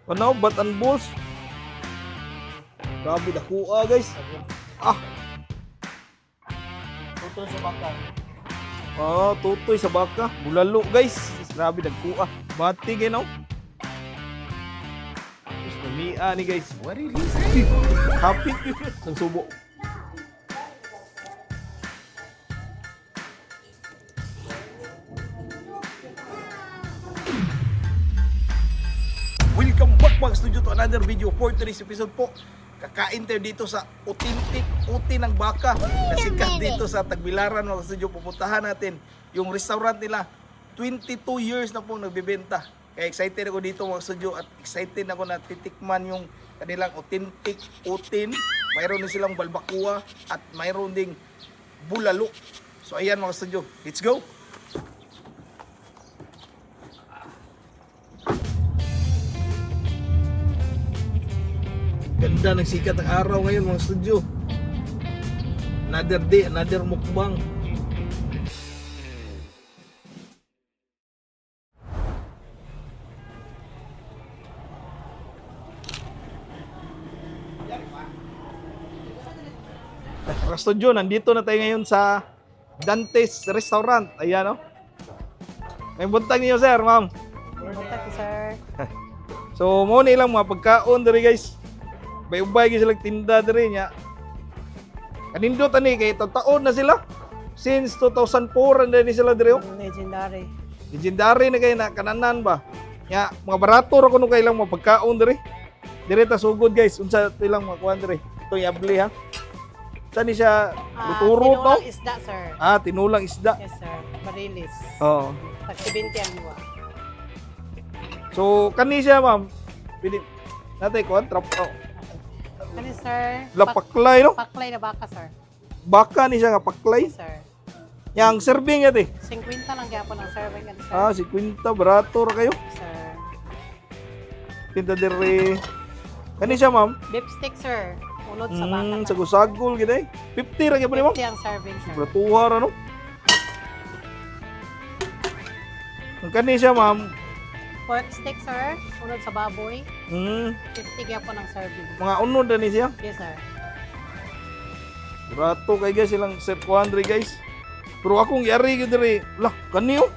Ano, bat and balls. Grabe, dakuha, guys. Ah, Tutoy sa baka. ah, tutoy sa baka. Bulalo, guys. Grabe, dagkuha. Bati, ginaw. Guys, namia ni, guys. What did he say? Happy. Ang subo. Welcome back, mga studio, to another video for today's episode po. Kakain tayo dito sa authentic uti ng baka na sikat dito sa Tagbilaran, mga studio. Pupuntahan natin yung restaurant nila. 22 years na po nagbebenta. Kaya excited ako dito, mga studio, at excited ako na titikman yung kanilang authentic utin. Mayroon din silang balbakua at mayroon ding bulalo. So ayan, mga studio, let's go! Ganda ng sikat ng araw ngayon, mga studio. Another day, another mukbang. Mga studio, nandito na tayo ngayon sa Dante's Restaurant. Ayan, oh. May buntag niyo, sir, ma'am. Buntag, sir. So, mo na ilang mga pagkaon diri, guys. Bay-ubay gyud sila tinda diri nya. Kanindot ani kay taon na sila. Since 2004 na ni sila diri, oh. Legendary. Legendary na kay na kananan ba. Nya mga barato ra kuno kay ilang mga pagkaon diri. Diri ta sugod, guys. Unsa to ilang mga kuan diri? Ito yabli ha. Sa ni siya Ah, luturo to? tinulang isda, sir. Ah, tinulang isda. Yes, sir. Marilis. Oo. Tag 70 ang luwa. So kani siya, ma'am. Pili natay kuan trap. Oh. Kani, sir? Lapaklay no? Paklay na baka, sir. Baka ni siya nga paklay. Yes, sir. Yang serving ate. 50 lang gyapon ang serving kani, sir. Ah, si Quinta, barato ra kayo. Sir. Tinta dire. Kani siya, ma'am? Beef stick, sir. Unod sa baka. Mm, sagusagol gid eh. 50 ra gyud ni, ma'am. 50 ang serving, sir. Bratuha ra no. Ang kani siya, ma'am. Pork stick, sir. Unod sa baboy. 50 gyapon ang serving. Mga unod ra ni siya. Yes, sir. Barato kay guys silang set 400, guys. Pero akong yari gyud dire. Lah, kani oh.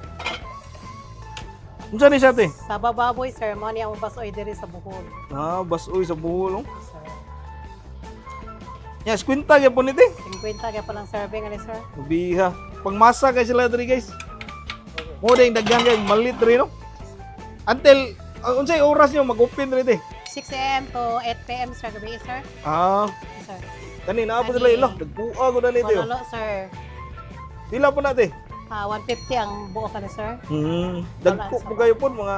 Unsa ni siya, te? Sa baboy, sir. Mo ni ang basoy diri sa Bohol. Ah, basoy sa buhol, oh. Yes, sir. Yes, kwinta gyud ni, te. 50 gyapon ang serving ani, sir. Biha. Pangmasa kay sila diri, guys. Mo ding daghan kay malit diri no. Until unsay oras niyo mag-open diri, te? 6 a.m. to 8 p.m., sir. Gabi, sir. Ah, Yes, sir. kani naa po sila ila. Dagkuha ko na nito. Bololo, sir. Pila po na, te? Ah, 150 ang buo ka na, sir. Dagko po kayo po mga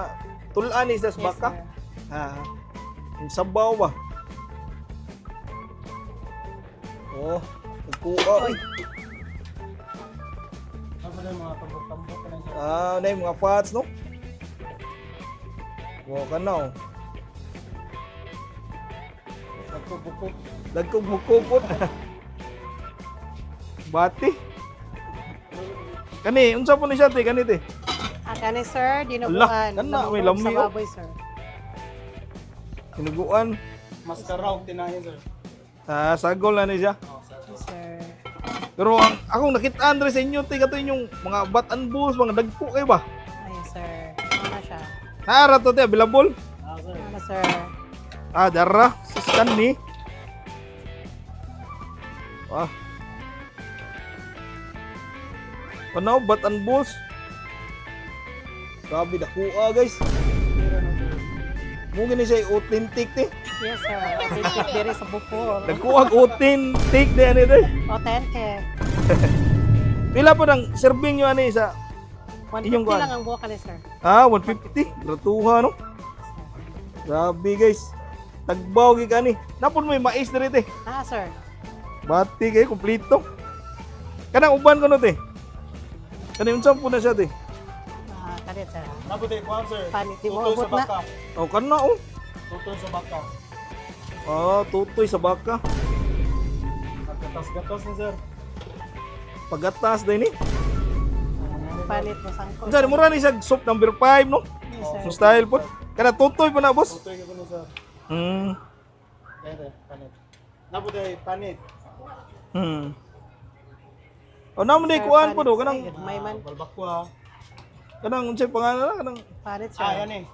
tulaan ni sa Yes, baka. sir. Ah. Yung sabaw ba? Oh, dagkuha. Uy. Ano ba yung mga tambok-tambok ka lang, sir? Ah, na yung mga fats no. Wow ka na oh. Nagkubukok. Dagkong bukopot. Bati. Kani, unsa po ni siya, te? Kani, te? Ah, kani, sir, dinuguan. Ala, kana, may Lamang lami, sa oh. baboy, sir. Tinuguan. Mascara og tinahin, sir. Ah, sagol na ni siya. Oh, sir. Yes, sir. Pero ang akong nakita Andre sa inyo, te, kato inyong mga bat and balls, mga dagko kayo ba? Ay, sir. Ano na siya? Naara to, te, available. Ah, sir. Ano na, sir? Ah, dara. Suskan ni. Ah. Ano, bat and balls. Grabe, dakuha, guys. Mungkin ni siya authentic, te. Yes, sir. Authentic diri sa Bohol. Nagkuha authentic de ani, te. Authentic. Pila po ng serving nyo ani sa 150 Inyong kuan? lang ang buo ka ni, sir. Ah, 150. Ratuha no. Grabe, guys. Tagbaw gyud kani. Napon mo yung mais diri, te. Ah, sir. Bati kay kumpleto. Kanang uban ko no, te. Kani unsa po na siya, te? Ah, kani, sir. Nabuti, kuhan, sir. Panit, di mo Tutoy sa abot na. baka. Oh, kana oh. Tutoy sa baka. Ah, tutoy sa baka. Nagkatas-gatas na, sir. Pagatas din ni. Panit mo sangko. Unsa ni mura ni siya soup number 5 no? Yes, sir. Ang style po. Kana tutoy pa na, boss. Tutoy ka kuno sir. Dere, panit. Nabuday panit. O namo ni Sir, kuan po panit, do kanang sir. May man. Balbakwa. kanang unsay pangalan na kanang Panit, sir. Ah, yan eh.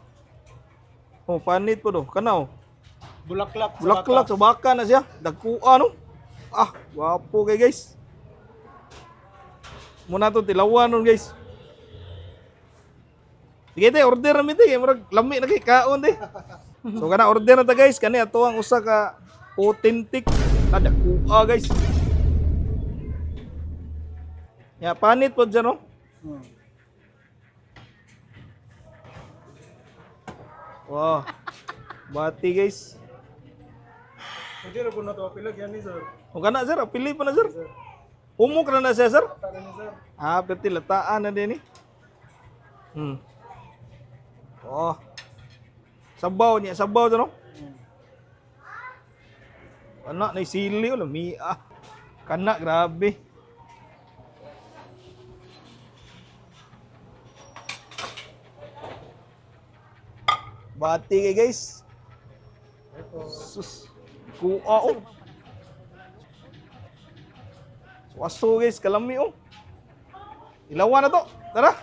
oh panit po do kanaw. Bulaklak sa Bulaklak baka. sa baka na siya. Dagkua no. Ah, gwapo kay guys. Muna to tilawan nun guys. Sige te, order na mi te. Kay murag lami na kay kaon te. So kana order na ta guys. Kani ato ang usa ka authentic na dagkua guys. Ya panit po dyan no. Wow. Bati guys. Pwede ra po na to pilag yan ni sir. O kana sir, pili pa na sir. Humok na na siya sir. Tara ni sir. Ah, pwede lataan na din eh. Oh. Sabaw niya, sabaw to no? Anak, na sili o lami ah. Kana, grabe. Bati kay guys. Sus. Kuha oh. Waso guys, kalami oh. Ilawan na to. Tara.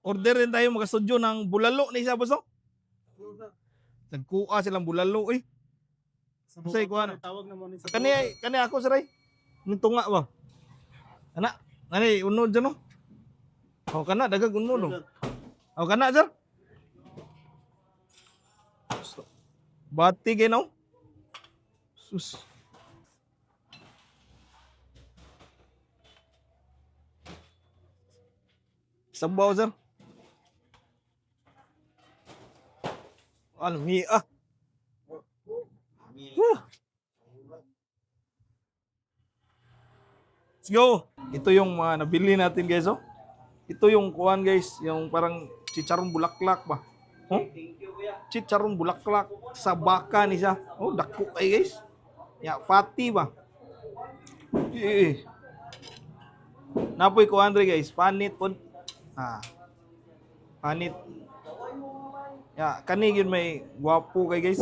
Order din tayo mga studio ng bulalo na isa boss no? Nagkuha silang bulalo eh. Sa Unsay kuha na? Tawag na mo ni sa. Kani kani ako saray. Ning tunga ba? Ana, ani unod dyan no. Oh kana dagag unod no. Oh kana sir. Bati kay no. Sus. Sabaw sir. Ano mi ah. Whew. Let's go. Ito yung mga nabili natin guys oh. Ito yung kuan guys, yung parang chicharong bulaklak ba. Huh? Chicharong bulaklak sa baka ni siya. Oh, dako kay guys. Ya, fatty ba. Eh. Napoy ko Andre guys, panit pod. Ah. Panit. Ya, kani gyud may gwapo kay guys.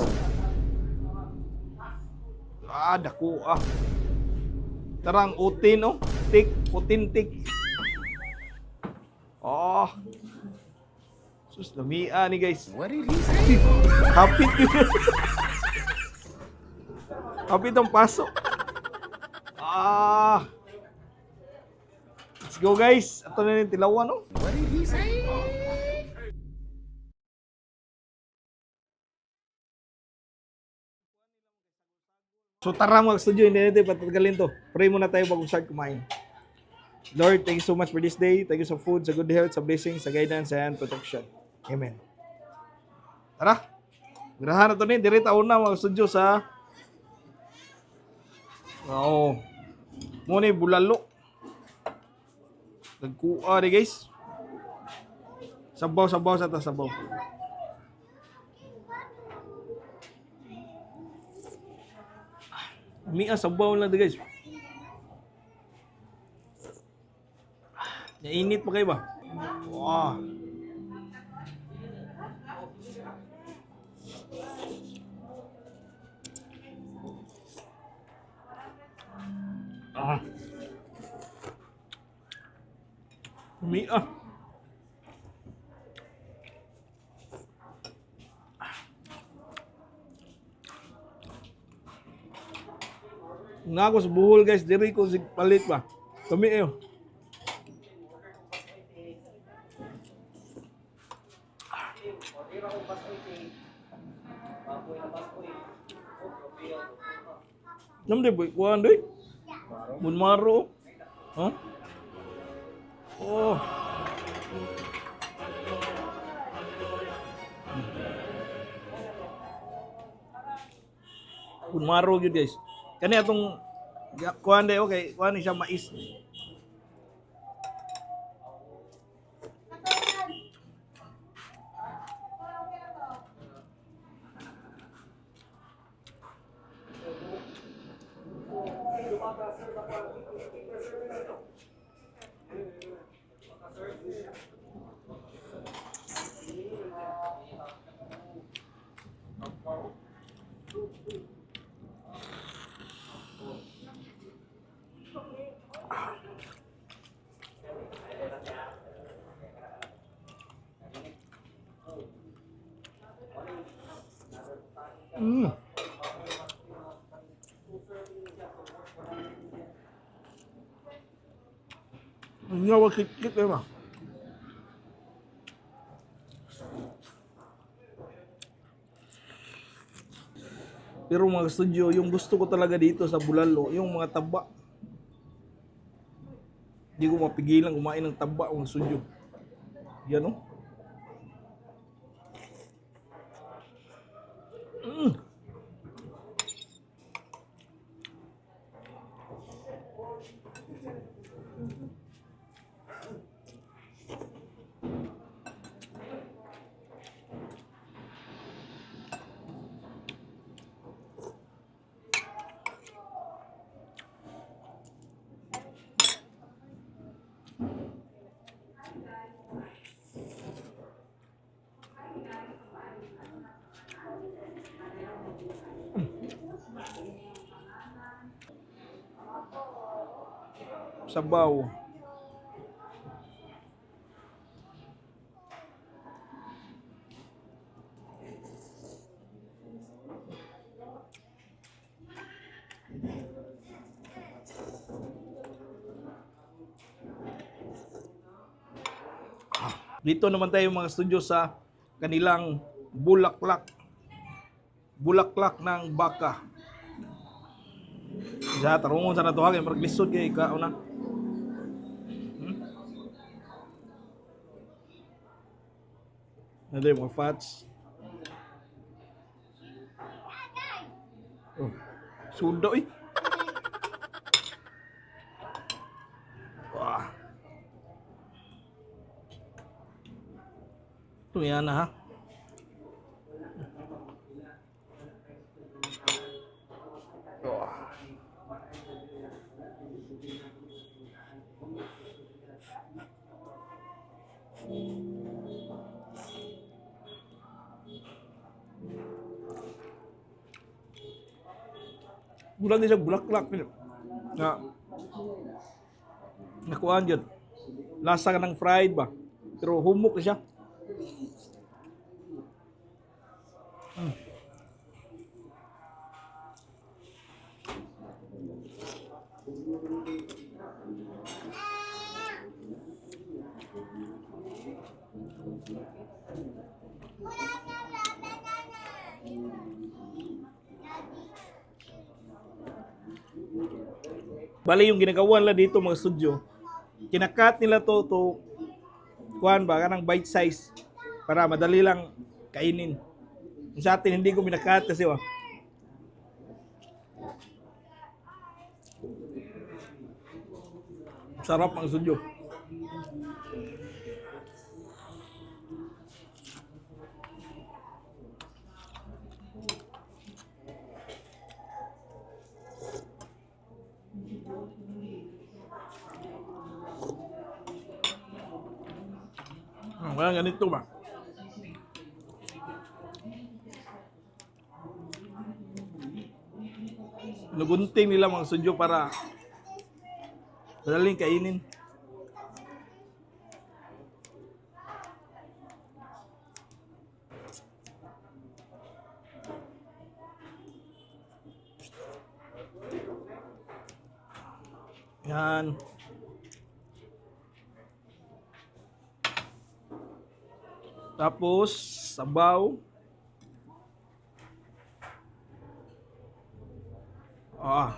Ah, dako ah. Tarang utin oh. Tik, utin tik. Oh. Sus, lamia ni guys. What did he say? Hapit yun. Hapit ang paso. Ah. Let's go guys. Ito na yung tilawan oh. What did he say? So tara mga studio, hindi natin patatagalin to. Pray muna tayo bago start kumain. Lord, thank you so much for this day. Thank you sa food, sa good health, sa blessings, sa guidance, and protection. Amen. Tara! Grahan na to ni. Dire taon na mga studio sa... Oo. Muna yung bulalo. Nagkuha rin guys. Sabaw, sabaw sa ta, sabaw. Mia, sabaw lang to guys. Nainit pa kayo ba? Wow. Ah. Mia. Nga ako sa buhol guys, diri ko sig palit ba. Kami eh. Nam di boy kuan doy. Munmaro. Huh? Oh. Munmaro gyud guys. Kani atong kuan day okay, kuan ni siya mais. Nga wa kit-kit eh ma. Pero mga studio, yung gusto ko talaga dito sa Bulalo, yung mga taba. Hindi ko mapigilan kumain ng taba, mga studio. Yan oh. Sabaw. Dito naman tayo, mga studio, sa kanilang bulaklak. Bulaklak ng baka. Isa, tarungon sa natuhag, yung parang kay ikaw na. Ano yung mga fats? Oh, suda eh. Wah. Ito yan na ha. Wah. Bulag din siya, bulaklak. Nga. Nakuhaan yun. Lasa ka ng fried ba? Pero humok na siya. Bali yung ginagawa nila dito, mga studio, kinakat nila to kuan ba kanang bite size para madali lang kainin. Yung sa atin hindi ko minakat kasi wa. Sarap ang studio. Ah, wala ganito ba? Nagunting nila mga studio para madaling kainin. Yan. Tapos, sabaw. Ah.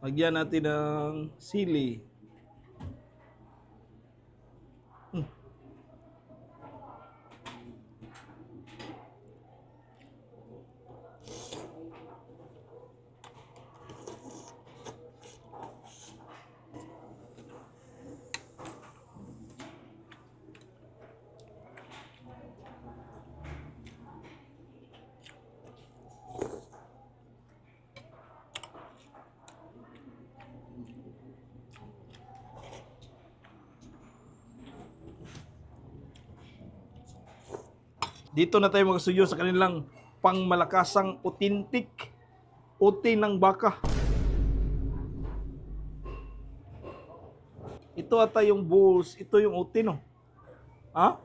Lagyan natin ng sili. Dito na tayo magsuyo sa kanilang pangmalakasang authentic uti ng baka. Ito ata yung bulls, ito yung uti, no? Ha?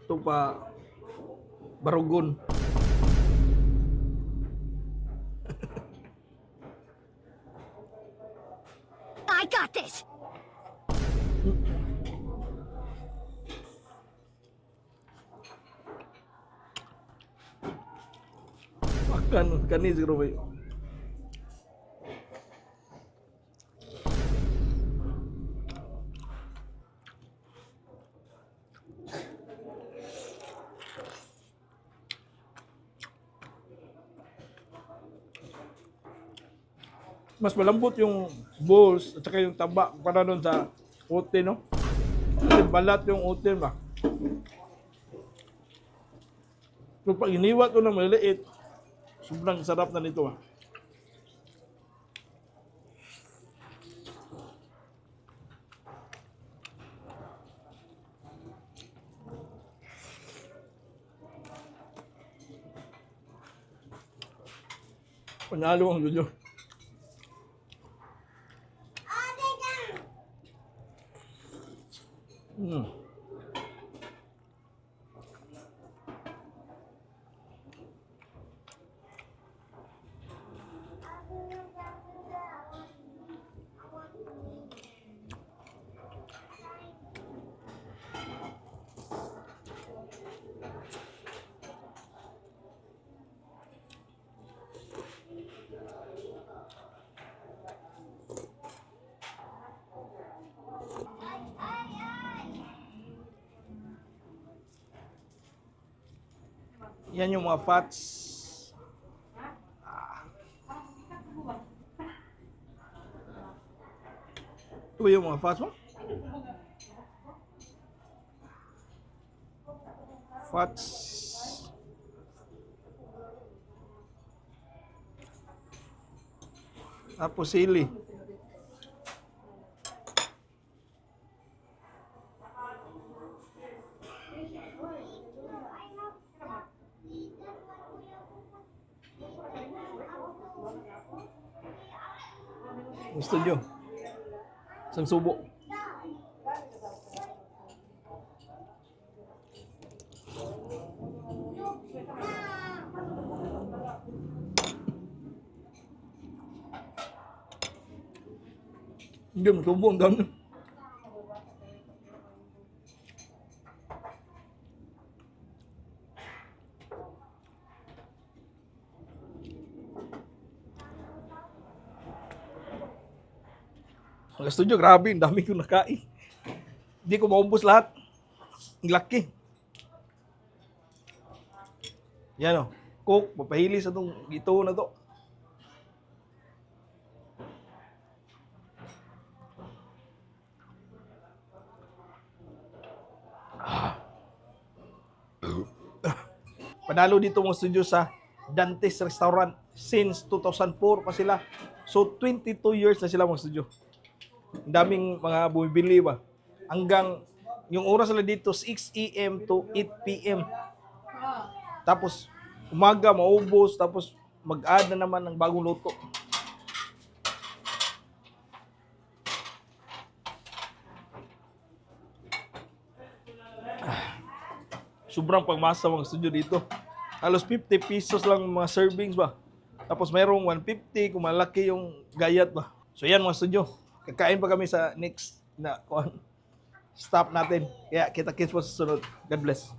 Ito pa barugon. I got this! Makan kani siguro ba? Mas malambot yung balls at saka yung taba para doon sa ote, no? Kasi balat yung ote ba? So pag iniwa to na maliliit, sobrang sarap na nito ah. Panalo ang video. Yan yung mga fats. Ah. Ito ba yung mga fats mo? Fats. Tapos sili. Gusto nyo? Isang subo. Hindi, subo ang dami. Mga studio, grabe, ang dami kong nakain. Hindi ko maubos lahat. Ang laki. Yan o. Coke, papahili sa itong ito na to. Ah. Panalo dito mga studio sa Dante's Restaurant since 2004 pa sila. So 22 years na sila mga studio. Ang daming mga bumibili ba. Hanggang yung oras nila dito 6 a.m. to 8 p.m. Tapos umaga maubos, tapos mag-add na naman ng bagong luto. Ah. Sobrang pagmasa mga studio dito. Halos 50 pesos lang ang mga servings ba. Tapos mayroong 150 kung malaki yung gayat ba. So yan mga studio. Kakain pa kami sa next na kuan stop natin. Kaya kita-kits po sa susunod. God bless.